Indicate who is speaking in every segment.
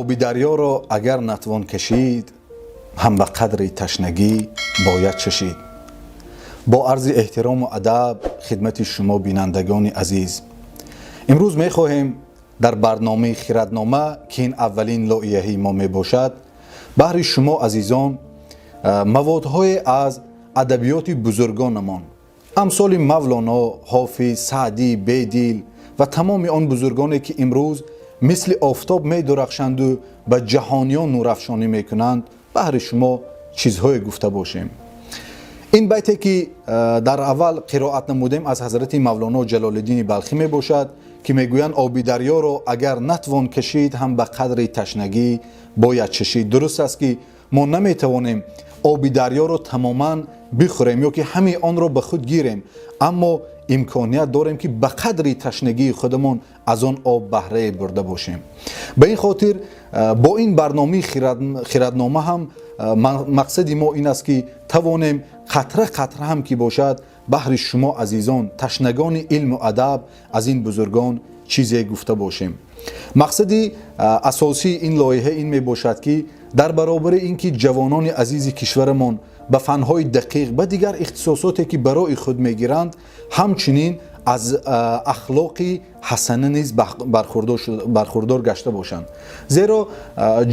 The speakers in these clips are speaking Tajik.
Speaker 1: Оби дарёро агар натвон кашид, ҳам ба қадри ташнагӣ бояд чашид. Бо арзи эҳтирому адаб хидмати шумо, бинандагони азиз, имрӯз мехоҳем дар барномаи «Хираднома», ки ин аввалин лоиҳаи мо мебошад, баҳри шумо азизон маводҳое аз адабиёти бузургонамон, амсоли Мавлоно, Ҳофиз, Саъдӣ, Бедил ва тамоми он бузургоне, ки имрӯз мисли офтоб медурахшанду ба ҷаҳониён нурафшонӣ мекунанд, баҳри шумо чизҳое гуфта бошем. Ин байте, ки дар аввал қироат намудем, аз ҳазрати Мавлоно Ҷалолиддини Балхӣ мебошад, ки мегӯянд: «Оби дарёро агар натвон кашид, ҳам ба қадри ташнагӣ бояд чашид». Дуруст аст, ки мо наметавонем оби дарёро тамоман бихӯрем ё ки ҳамаи онро ба худ гирем, аммо имконият дорем, ки ба қадри ташнагии худамон аз он об баҳрае бурда бошем. Ба ин хотир бо ин барномаи «Хираднома» ҳам мақсади мо ин аст, ки тавонем қатра қатра ҳам ки бошад, баҳри шумо азизон, ташнагони илму адаб, аз ин бузургон чизе гуфта бошем. Мақсади асосии ин лоиҳа ин мебошад, ки дар баробари ин ки ҷавонони азизи кишварамон ба фанҳои дақиқ, ба дигар ихтисосоте, ки барои худ мегиранд, ҳамчунин аз ахлоқи ҳасана низ бархурдор гашта бошанд. Зеро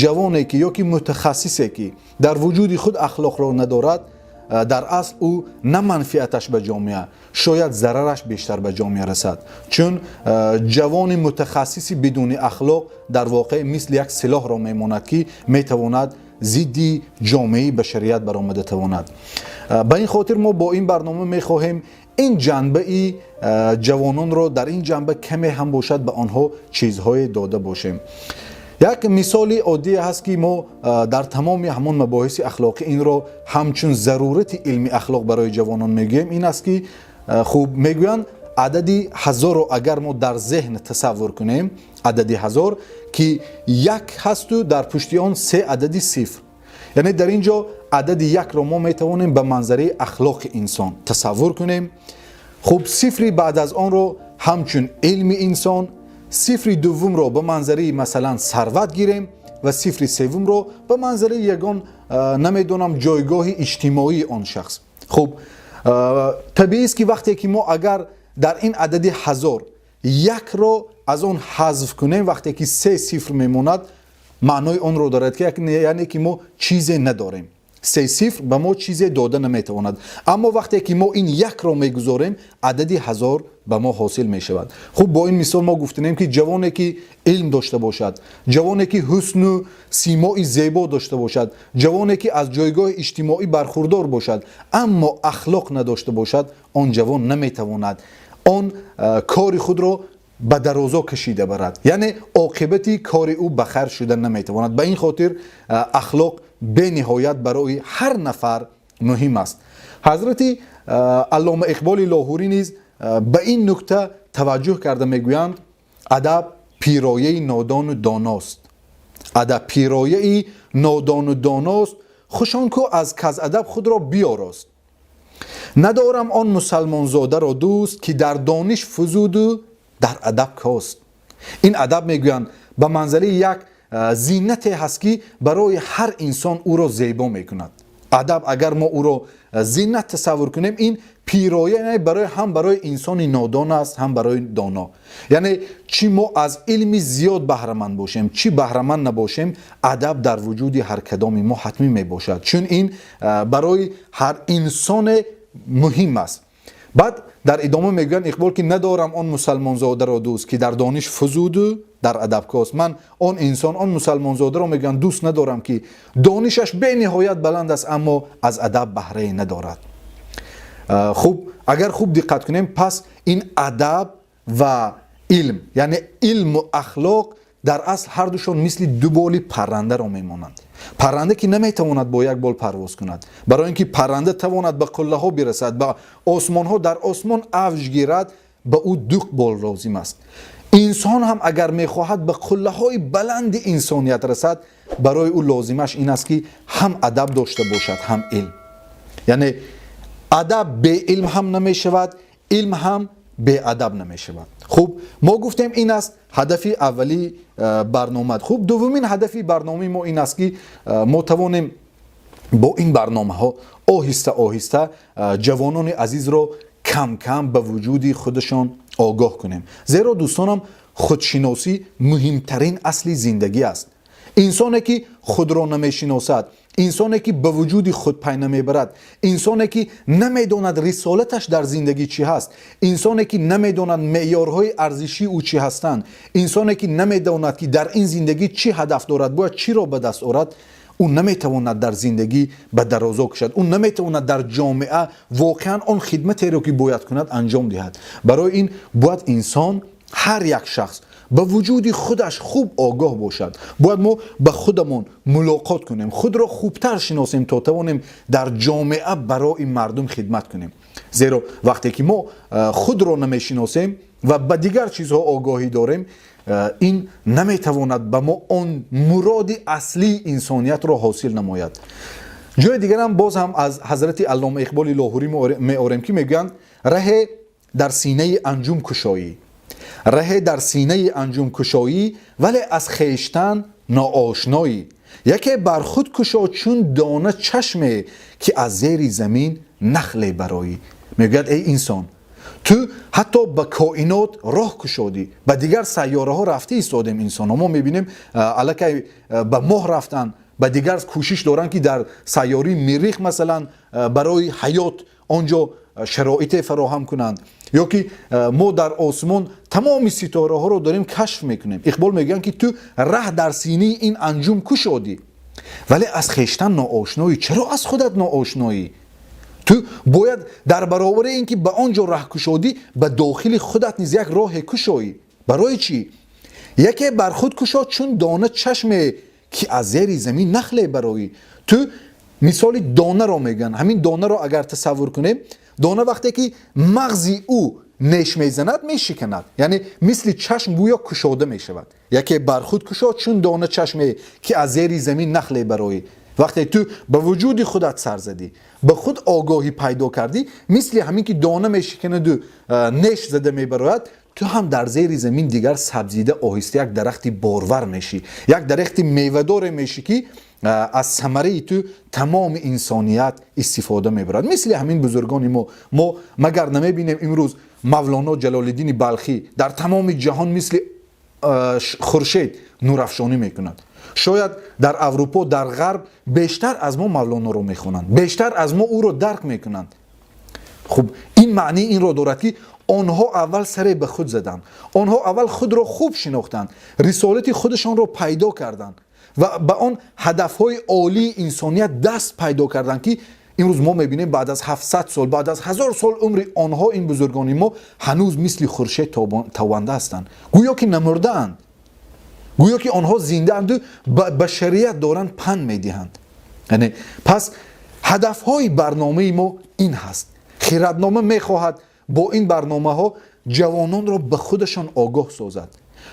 Speaker 1: ҷавоне ки ё ки мутахассисе, ки дар вуҷуди худ ахлоқро надорад, дар асл ӯ на манфиаташ ба ҷомеа, шояд зарараш бештар ба ҷомеа расад. Чун ҷавони мутахассиси бидуни ахлоқ дар воқеъ мисли як силоҳро мемонад, ки метавонад зидди ҷомеаи башарият баромада тавонад. Ба ин хотир мо бо ин барнома мехоҳем ин ҷанбаи ҷавононро, дар ин ҷанба каме ҳам бошад, ба онҳо чизҳое дода бошем. Як мисоли оддие ҳаст, ки мо дар тамоми ҳамон мабоҳиси ахлоқӣ инро ҳамчун зарурати илми ахлоқ барои ҷавонон мегӯем. Ин аст, ки хуб, мегӯянд, адади 1000-ро агар мо дар зеҳн тасаввур кунем, адади 1000, ки як ҳасту дар пушти он се адади сифр, яъне дар ин ҷо адади якро мо метавонем ба манзараи ахлоқи инсон тасаввур кунем. Хуб, сифри баъд аз онро ҳамчун илми инсон, сифри дуввумро ба манзараи, масалан, сарват гирем ва сифри севумро ба манзараи ягон, намедонам, ҷойгоҳи иҷтимоии он шахс. Хуб, табиист, ки вақте ки мо агар дар ин адади 1000 якро аз он ҳазф кунем, вақте ки се сифр мемонад, маънои онро дорад, ки яъне ки мо чизе надорем, се сифр ба мо чизе дода наметавонад. Аммо вақте ки мо ин якро мегузорем, адади 1000 ба мо ҳосил мешавад. Хуб, бо ин мисол мо гуфтанем, ки ҷавоне, ки илм дошта бошад, ҷавоне, ки ҳусну симои зебо дошта бошад, ҷавоне, ки аз ҷойгоҳи иҷтимоӣ бархурдор бошад, аммо ахлоқ надошта бошад, он ҷавон наметавонад он кори худро ба дарозо кашида барад, яъне оқибати кори ӯ ба хайр шуда наметавонад. Ба ин хотир ахлоқ бениҳоят барои ҳар нафар муҳим аст. Ҳазрати Аллома Иқболи Лоҳурӣ низ ба ин нукта таваҷҷӯҳ карда мегӯянд: «Адаб пирояи нодону доност, адаб пирояи нодону доност, хуш он ку аз каз адаб худро биёрост. Надорам он мусалмонзодаро дӯст, ки дар дониш фузуду дар адаб кост». Ин адаб, мегӯянд, ба манзалаи як зинате ҳаст, ки барои ҳар инсон ӯро зебо мекунад. Адаб, агар мо ӯро зинат тасаввур кунем, ин пироя барои ҳам барои инсони нодон аст, ҳам барои доно. Яъне чӣ мо аз илми зиёд баҳраманд бошем, чӣ баҳраманд набошем, адаб дар вуҷуди ҳар кадоми мо ҳатмӣ мебошад, чун ин барои ҳар инсоне муҳим аст. Баъд дар идома мегӯянд Иқбол, ки надорам он мусалмонзодаро дӯст, ки дар дониш фузуду дар адаб кост. Ман он инсон, он мусалмонзодаро, мегӯянд, дӯст надорам, ки донишаш бениҳоят баланд аст, аммо аз адаб баҳрае надорад. Хуб, агар хуб диққат кунем, пас ин адаб ва илм, яъне илму ахлоқ, дар асл ҳардушон мисли ду боли паррандаро мемонанд. Парранда, ки наметавонад бо як бол парвоз кунад. Барои ин ки парранда тавонад ба қуллаҳо бирасад, ба осмонҳо, дар осмон авҷ гирад, ба ӯ ду бол лозим аст. Инсон ҳам агар мехоҳад ба қуллаҳои баланди инсоният расад, барои ӯ лозимаш ин аст, ки ҳам адаб дошта бошад, ҳам илм. Яъне адаб беилм ҳам намешавад, илм ҳам Беадаб намешавад. Хуб, мо гуфтем, ин аст ҳадафи аввали барнома. Хуб, дуввумин ҳадафи барномаи мо ин аст, ки мо тавонем бо ин барномаҳо оҳиста оҳиста ҷавонони азизро кам кам ба вуҷуди худашон огоҳ кунем, зеро, дӯстонам, худшиносӣ муҳимтарин асли зиндагӣ аст. Инсоне ки худро намешиносад, инсоне ки ба вуҷуди худ пай намебарад, инсоне ки намедонад рисолаташ дар зиндагӣ чӣ ҳаст, инсоне ки намедонад меъёрҳои арзишии ӯ чӣ ҳастанд, инсоне ки намедонад, ки дар ин зиндагӣ чӣ ҳадаф дорад, бояд чиро ба даст орад, ӯ наметавонад дар зиндагӣ ба дарозо кушад, ӯ наметавонад дар ҷомеа воқеан он хидматеро, ки бояд кунад, анҷом диҳад. Барои ин бояд инсон, ҳар як шахс ба вуҷуди худаш хуб огоҳ бошад. Бояд мо ба худамон мулоқот кунем, худро хубтар шиносем, то тавонем дар ҷомеа барои мардум хидмат кунем, зеро вақте ки мо худро намешиносем ва ба дигар чизҳо огоҳӣ дорем, ин наметавонад ба мо он муроди аслии инсониятро ҳосил намояд. Ҷои дигарам боз ҳам аз ҳазрати Аллома Иқболи Лоҳурӣ меорем, ки мегӯянд: «Раҳе дар синаи анҷум кушоӣ, раҳе дар синаи анҷум кушоӣ, вале аз хештан ноошноӣ. Яке бар худ кушо чун дона чашме, ки аз зери замин нахле бароӣ». Мегӯяд: эй инсон, ту ҳатто ба коинот роҳ кушодӣ, ба дигар сайёраҳо рафта истодем. Инсонҳо, мо мебинем, аллакай ба моҳ рафтанд, ба дигар кӯшиш доранд, ки дар сайёраи Миррих, масалан, барои ҳаёт он ҷо шароите фароҳам кунанд, ё ки мо дар осмон тамоми ситораҳоро дорем кашф мекунем. Иқбол мегӯянд, ки ту раҳ дар синаи ин анҷум кушодӣ, вале аз хештан ноошноӣ. Чаро аз худат ноошноӣ? Ту бояд дар баробари ин ки ба он ҷо раҳ кушодӣ, ба дохили худат низ як роҳе кушоӣ. Барои чӣ? «Яке бар худ кушо чун дона чашме, ки аз зери замин нахле бароӣ». Ту мисоли донаро мегӯянд. Ҳамин донаро агар тасаввур кунем, дона вақте ки мағзи ӯ неш мезанад, мешиканад, яъне мисли чашм гӯё кушода мешавад. «Яке бар худ кушо чун дона чашме, ки аз зери замин нахле бароӣ». Вақте ту ба вуҷуди худат сар задӣ, ба худ огоҳӣ пайдо кардӣ, мисли ҳамин ки дона мешиканаду неш зада мебарояд, ту ҳам дар зери замин дигар сабзида, оҳиста як дарахти борвар мешӣ, як дарахти мевадоре мешӣ, ки аз самараи ту тамоми инсоният истифода мебарад. Мисли ҳамин бузургони мо. Мо магар намебинем, имрӯз Мавлоно Ҷалолиддини Балхӣ дар тамоми ҷаҳон мисли хуршед нурафшонӣ мекунад? Шояд дар Аврупо, дар Ғарб бештар аз мо Мавлоноро мехонанд, бештар аз мо ӯро дарк мекунанд. Хуб, ин маънии инро дорад, ки онҳо аввал саре ба худ заданд, онҳо аввал худро хуб шинохтанд, рисолати худашонро пайдо карданд ва ба он ҳадафҳои олии инсоният даст пайдо карданд, ки имрӯз мо мебинем, баъд аз 700 сол, баъд аз 1000 сол умри онҳо, ин бузургони мо ҳанӯз мисли хуршед тобанда ҳастанд, гӯё ки намурдаанд, гӯё ки онҳо зиндаанду ба башарият доранд панд медиҳанд. Яъне пас ҳадафҳои барномаи мо ин ҳаст. Хиратнома мехоҳад бо ин барномаҳо ҷавононро ба худашон огоҳ созад,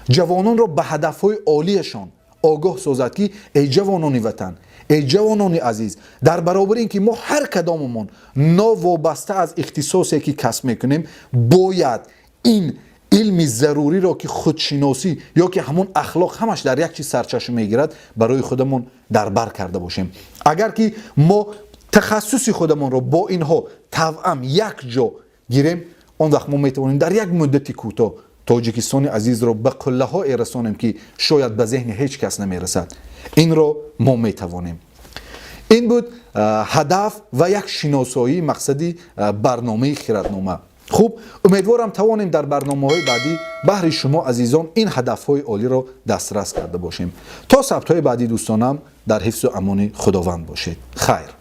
Speaker 1: ҷавононро ба ҳадафҳои олияшон огоҳ созад, ки эй ҷавонони ватан, эй ҷавонони азиз, дар баробари ин ки мо ҳар кадомамон новобаста аз ихтисосе, ки касб мекунем, бояд ин илми заруриро, ки худшиносӣ ё ки ҳамон ахлоқ, ҳамаш дар як чиз сарчашма мегирад, барои худамон дар бар карда бошем. Агар ки мо тахассуси худамонро бо инҳо тавъам як ҷо гирем, он вақт мо метавонем дар як муддати кӯтоҳ Тоҷикистони азизро ба қуллаҳое расонем, ки шояд ба зеҳни ҳеҷ кас намерасад. Инро мо метавонем. Ин буд ҳадаф ва як шиносоии мақсади барномаи Хиратнома. Хуб, умедворам, тавонем дар барномаҳои баъдӣ баҳри шумо азизон ин ҳадафҳои олиро дастрас карда бошем. То сабтҳои баъдӣ, дӯстонам, дар ҳифзу амони Худованд бошед. Хайр.